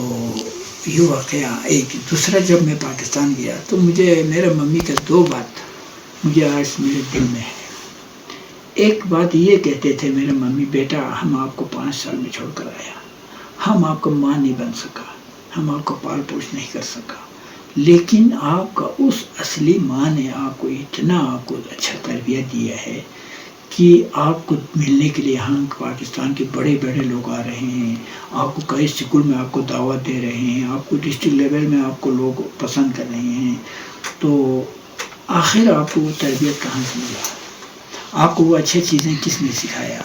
ये वाक़या एक दूसरा, जब मैं पाकिस्तान गया तो मुझे मेरे मम्मी का दो बात मुझे आज मेरे दिल में है। एक बात ये कहते थे मेरे मम्मी, बेटा हम आपको 5 साल में छोड़ कर आया, हम आपका माँ नहीं बन सका, हम आपका पाल पोष नहीं कर सका, लेकिन आपका उस असली माँ ने आपको इतना आपको अच्छा तरबियत दिया है कि आपको मिलने के लिए यहाँ पाकिस्तान के बड़े बड़े लोग आ रहे हैं, आपको कई स्कूल में आपको दावत दे रहे हैं, आपको डिस्ट्रिक्ट लेवल में आपको लोग पसंद कर रहे हैं। तो आखिर आपको वो तरबियत कहाँ से मिला, आपको वो अच्छी चीज़ें किसने सिखाया,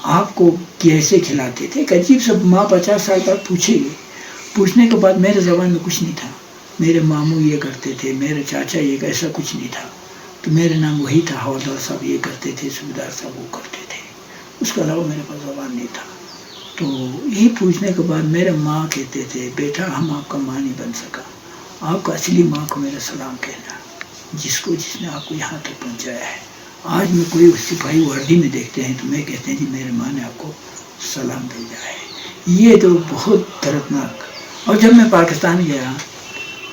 आपको कैसे खिलाते थे। एक अजीब सा माँ 50 साल बाद पूछेगी, पूछने के बाद मेरे ज़बान में कुछ नहीं था। मेरे मामू ये करते थे, मेरे चाचा ये, ऐसा कुछ नहीं था। तो मेरे नाम वही था, हवलदार साहब ये करते थे, सूबेदार साहब वो करते थे, उसके अलावा मेरे पास ज़बान नहीं था। तो यही पूछने के बाद मेरे माँ कहते थे, बेटा हम आपका माँ नहीं बन सका, आपका असली माँ को मेरा सलाम कहना, जिसको जिसने आपको यहाँ तक पहुँचाया है। आज मैं कोई सिपाही वर्दी में देखते हैं तो मैं कहते हैं जी मेरे माँ ने आपको सलाम भेजा है। ये तो बहुत दर्दनाक। और जब मैं पाकिस्तान गया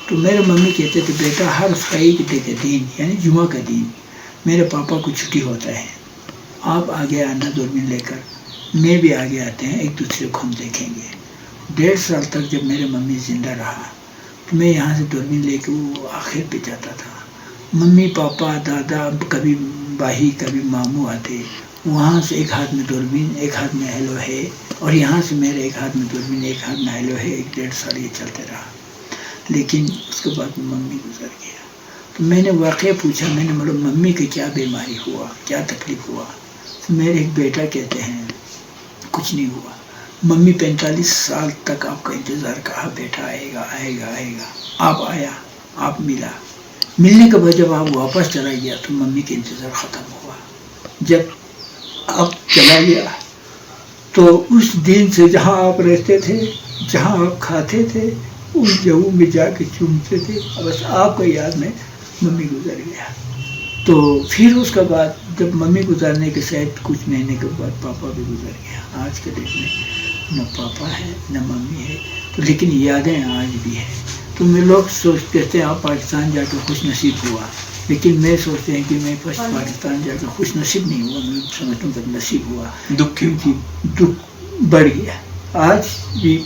तो मेरे मम्मी कहते थे, बेटा हर फ्राइडे के दिन यानी जुमा का दिन मेरे पापा को छुट्टी होता है, आप आगे आना दूरबीन लेकर, मैं भी आगे आते हैं, एक दूसरे को हम देखेंगे। 1.5 साल तक जब मेरे मम्मी ज़िंदा रहा तो मैं यहाँ से दूरबीन लेके वो आखिर पे जाता था। मम्मी पापा दादा कभी भाई कभी मामू आते, वहाँ से एक हाथ में दूरबीन एक हाथ में हेलो है, और यहाँ से मेरे एक हाथ में दूरबीन एक हाथ में हेलो है। 1.5 साल ये चलते रहा, लेकिन उसके बाद मम्मी गुजर गया। तो मैंने वाक़या पूछा, मैंने बोला मम्मी की क्या बीमारी हुआ, क्या तकलीफ़ हुआ। तो मेरे एक बेटा कहते हैं कुछ नहीं हुआ, मम्मी 45 साल तक आपका इंतज़ार कहा, बेटा आएगा आएगा आएगा, आप आया, आप मिला। मिलने के बाद जब आप वापस चला गया तो मम्मी का इंतज़ार ख़त्म हुआ। जब आप चला गया तो उस दिन से जहाँ आप रहते थे, जहाँ आप खाते थे, उस जगह में जाके चूमते थे, बस आपका याद में मम्मी गुजर गया। तो फिर उसके बाद जब मम्मी गुजरने के शायद कुछ महीने के बाद पापा भी गुजर गया। आज के डेट में न पापा है न मम्मी है, तो लेकिन यादें आज भी है। तो मैं लोग सोच कहते हैं आप पाकिस्तान जाकर खुश नसीब हुआ, लेकिन मैं सोचते हैं कि मैं फर्स्ट पाकिस्तान जाकर खुश नसीब नहीं हुआ, मैं समझता हूँ बदनसीब हुआ। दुख क्यों? क्योंकि दुख बढ़ गया, आज भी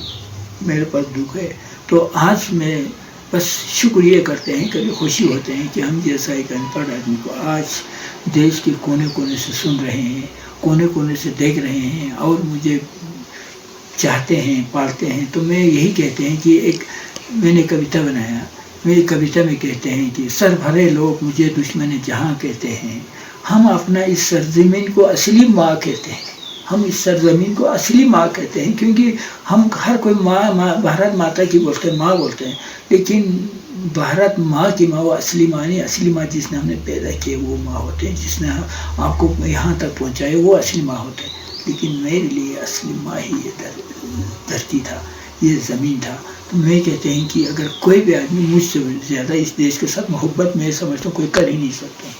मेरे पास दुख है। तो आज मैं बस शुक्रिया करते हैं, कभी खुशी होते हैं कि हम जैसा एक अनपढ़ आदमी को आज देश के कोने कोने से सुन रहे हैं, कोने कोने से देख रहे हैं और मुझे चाहते हैं, पालते हैं। तो मैं यही कहते हैं कि एक मैंने कविता बनाया, मेरी कविता में कहते हैं कि सर भरे लोग मुझे दुश्मन जहाँ कहते हैं, हम अपना इस सरजमीन को असली माँ कहते हैं, हम इस सरजमीन को असली माँ कहते हैं, क्योंकि हम हर कोई माँ माँ भारत माता की बोलते हैं, माँ बोलते हैं, लेकिन भारत माँ की माँ वो असली माँ नहीं, असली माँ जिसने हमने पैदा किए वो माँ होते हैं, जिसने आपको यहाँ तक पहुँचाए वो असली माँ होते हैं। लेकिन मेरे लिए असली माँ ही ये धरती था, ये ज़मीन था। तो मैं कहते हैं कि अगर कोई भी आदमी मुझसे ज़्यादा इस देश के साथ मोहब्बत, मैं समझता हूँ कोई कर ही नहीं सकता।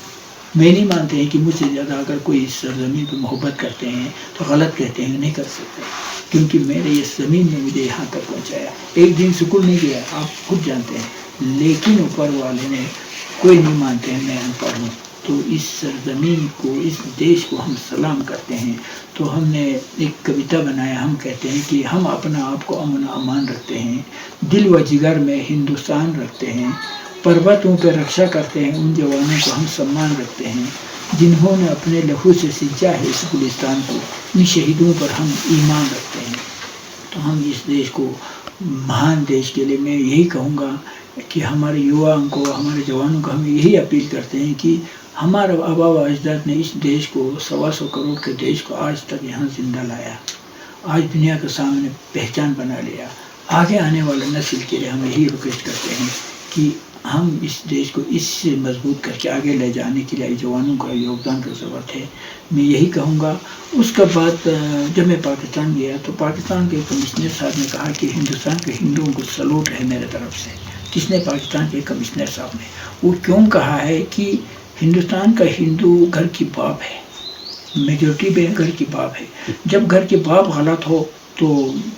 मैं नहीं मानते हैं कि मुझसे ज़्यादा अगर कोई इस ज़मीन पर मोहब्बत करते हैं तो गलत कहते हैं, नहीं कर सकते, क्योंकि मेरे इस ज़मीन ने मुझे यहाँ तक पहुँचाया। एक दिन स्कूल नहीं गया, आप खुद जानते हैं, लेकिन ऊपर वाले ने कोई नहीं मानते हैं मैं अनपढ़ हूँ। तो इस सरजमीन को, इस देश को हम सलाम करते हैं। तो हमने एक कविता बनाया, हम कहते हैं कि हम अपना आप को अमन अमान रखते हैं, दिल व जिगर में हिंदुस्तान रखते हैं, पर्वतों पर रक्षा करते हैं, उन जवानों को हम सम्मान रखते हैं, जिन्होंने अपने लहू से सिंचा है इस गुलिस्तान को, इन शहीदों पर हम ईमान रखते हैं। तो हम इस देश को, महान देश के लिए मैं यही कहूँगा कि हमारे युवाओं को, हमारे जवानों को हम यही अपील करते हैं कि हमारे आबा व अजदाद ने इस देश को, 125 करोड़ के देश को आज तक यहाँ ज़िंदा लाया, आज दुनिया के सामने पहचान बना लिया। आगे आने वाले नस्ल के लिए हम यही रिक्वेस्ट करते हैं कि हम इस देश को इससे मजबूत करके आगे ले जाने के लिए जवानों का योगदान की ज़रूरत है। मैं यही कहूँगा। उसके बाद जब मैं पाकिस्तान गया तो पाकिस्तान के कमिश्नर साहब ने कहा कि हिंदुस्तान के हिंदुओं को सलूट है मेरे तरफ से। किसने? पाकिस्तान के कमिश्नर साहब ने। वो क्यों कहा है कि हिंदुस्तान का हिंदू घर की बाप है, मेजोरिटी में घर की बाप है। जब घर के बाप गलत हो तो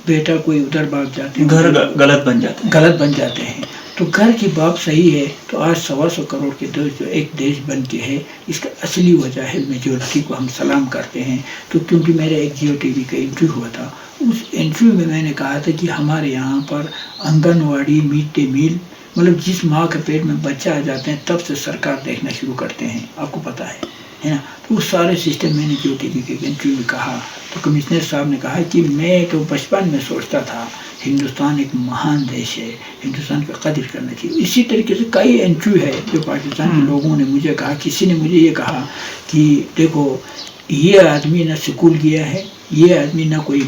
बेटा कोई उधर भाग जाते हैं, घर गलत बन जाते हैं, गलत बन जाते हैं। तो घर की बाप सही है तो आज 125 करोड़ के देश जो एक देश बन के है, इसका असली वजह है मेजोरिटी को हम सलाम करते हैं। तो क्योंकि मेरे एक जियो टीवी का इंटरव्यू हुआ था, उस इंटरव्यू में मैंने कहा था कि हमारे यहाँ पर आंगनवाड़ी मिड डे मील, मतलब जिस माँ के पेट में बच्चा आ जाते हैं तब से सरकार देखना शुरू करते हैं, आपको पता है ना। तो उस सारे सिस्टम मैंने जियो टीवी के इंटरव्यू में कहा। तो कमिश्नर साहब ने कहा कि मैं तो बचपन में सोचता था हिंदुस्तान एक महान देश है, हिंदुस्तान का कदर करना चाहिए। इसी तरीके से कई इंटरव्यू है जो पाकिस्तान के लोगों ने मुझे कहा, किसी ने मुझे ये कहा कि देखो ये आदमी ना स्कूल गया है, ये आदमी ना कोई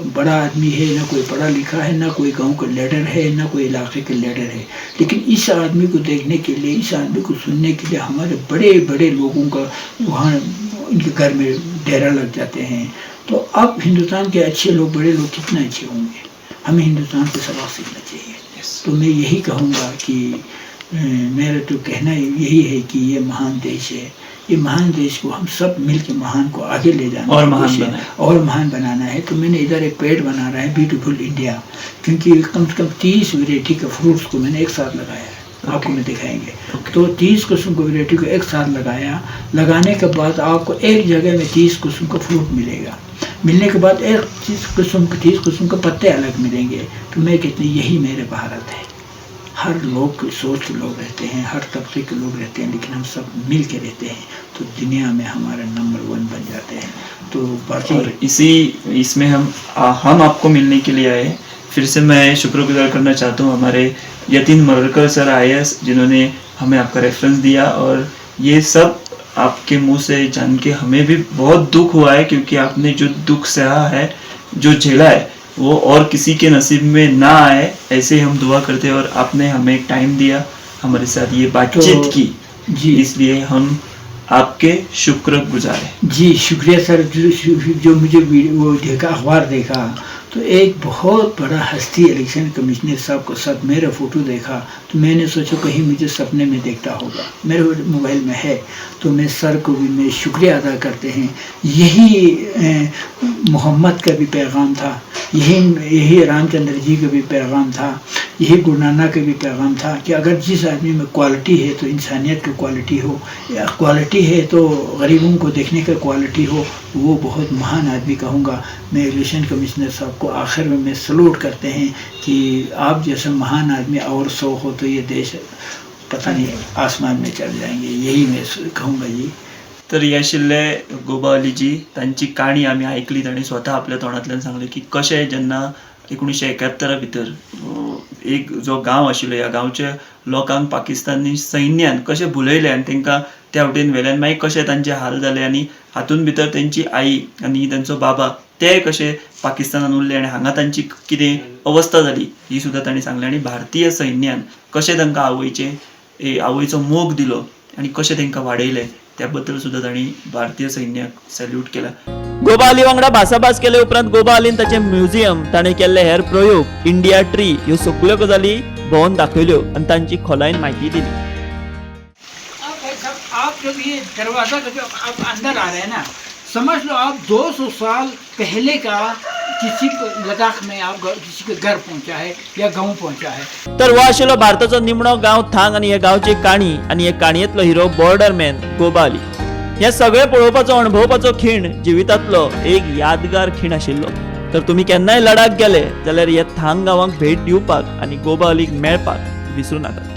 बड़ा आदमी है, ना कोई पढ़ा लिखा है, ना कोई गांव का लीडर है, ना कोई इलाके का लीडर है, लेकिन इस आदमी को देखने के लिए, इस आदमी को सुनने के लिए हमारे बड़े बड़े लोगों का वहाँ इनके घर में डेरा लग जाते हैं। तो अब हिंदुस्तान के अच्छे लोग, बड़े लोग कितने अच्छे होंगे, हमें हिंदुस्तान से सबक सीखना चाहिए। तो मैं यही कहूँगा कि मेरा तो कहना यही है कि ये महान देश है, ये महान देश को हम सब मिल के महान को आगे ले जाना और महान बनाना और महान बनाना है। तो मैंने इधर एक पेड़ बना रहा है ब्यूटीफुल इंडिया, क्योंकि कम से कम 30 वेराइटी के फ्रूट्स को मैंने एक साथ लगाया है, आपको मैं दिखाएंगे। तो 30 किस्म को वेराइटी को एक साथ लगाया, लगाने के बाद आपको एक जगह में 30 किस्म का फ्रूट मिलेगा, मिलने के बाद एक किस्म के 30 किस्म के पत्ते अलग मिलेंगे। तो मैं कहती हूँ यही मेरे भारत है। हर लोग की सोच के लोग रहते हैं, हर तबके के लोग रहते हैं, लेकिन हम सब मिल के रहते हैं तो दुनिया में हमारा नंबर 1 बन जाते हैं। तो बाकी और इसी इसमें हम आपको मिलने के लिए आए। फिर से मैं शुक्रगुजार करना चाहता हूँ हमारे यतिन मरलकर सर IAS, जिन्होंने हमें आपका रेफरेंस दिया और ये सब आपके मुंह से जान के हमें भी बहुत दुख हुआ है, क्योंकि आपने जो दुख सहा है, जो झेला है, वो और किसी के नसीब में ना आए, ऐसे हम दुआ करते हैं। और आपने हमें टाइम दिया, हमारे साथ ये बातचीत तो, की जी, इसलिए हम आपके शुक्रगुजार हैं। जी शुक्रिया सर। जो मुझे वो देखा, अखबार देखा, तो एक बहुत बड़ा हस्ती इलेक्शन कमिश्नर साहब को साथ मेरा फ़ोटो देखा, तो मैंने सोचा कहीं मुझे सपने में देखता होगा, मेरे मोबाइल में है। तो मैं सर को भी मैं शुक्रिया अदा करते हैं। यही मोहम्मद का भी पैगाम था, यही यही रामचंद्र जी का भी पैगाम था, यही गुरु नानक का भी पैगाम था कि अगर जिस आदमी में क्वालिटी है तो इंसानियत की क्वालिटी हो, या क्वालिटी है तो गरीबों को देखने का क्वालिटी हो, वो बहुत महान आदमी कहूँगा। मैं इलेक्शन कमिश्नर साहब को आखिर में मैं सलूट करते हैं कि आप जैसे महान आदमी और 100 हो तो ये देश पता नहीं आसमान में चल जाएंगे, यही मैं कहूँगा जी। तर हे आशिल्ले गोबा अलीजी, तांची काणी आमी आयकली. तांणी स्वता आपल्या तोंडांतल्यान सांगलें की कशें जेन्ना 1971 भितर एक जो गांव आशिल्लो, ह्या गांवच्या लोकांक पाकिस्तानी सैन्यान कशें भुलयलें आनी तांकां त्या वटेन व्हेलें आनी मागीर कशें तांचे हाल जाले आनी हातूंत भितर तेंची आई आनी तेंचो बाबा ते कशे पाकिस्तानान उरले आनी हांगा तांची कितें अवस्था जाली ही सुद्दां तांणी सांगलें. आनी भारतीय सैन्यान कशें तांकां आवयचें आवयचो मोग दिलो आनी कशें तांकां वाडयलें त्या बद्दल सुद्दां तांणी भारतीय सैन्याक सॅल्यूट केला. गोबा अली वांगडा भासाभास केले उपरांत गोबा अलीन ताचें म्युझियम, ताणें केल्ले हेर प्रयोग, इंडिया ट्री ह्यो सगल्यो गजाली भोंवन दाखयल्यो आनी तांची खोलायेन म्हायती दिली. आप भाई साहब, आप जब ये दरवाज़ा का जो आप अंदर आ रहे हैं ना, समझ लो आप 200 साल पहले का किसी को लद्दाख में आप किसी के घर पहुंचा है या गांव पहुंचा है। तर हो आशिल्लो भारताचो निमणो गांव थांग आनी ह्या गांवची काणी आनी हे काणयेंतलो hero border man Goba Ali. हे सगळें पळोवपाचो अणभवपाचो खीण जिवितांतलो एक यादगार खीण आशिल्लो. तर तुमी केन्नाय लडाख गेले जाल्यार ह्या थांग गांवाक भेट दिवपाक आनी गोबा अलीक मेळपाक विसरूं नाकात.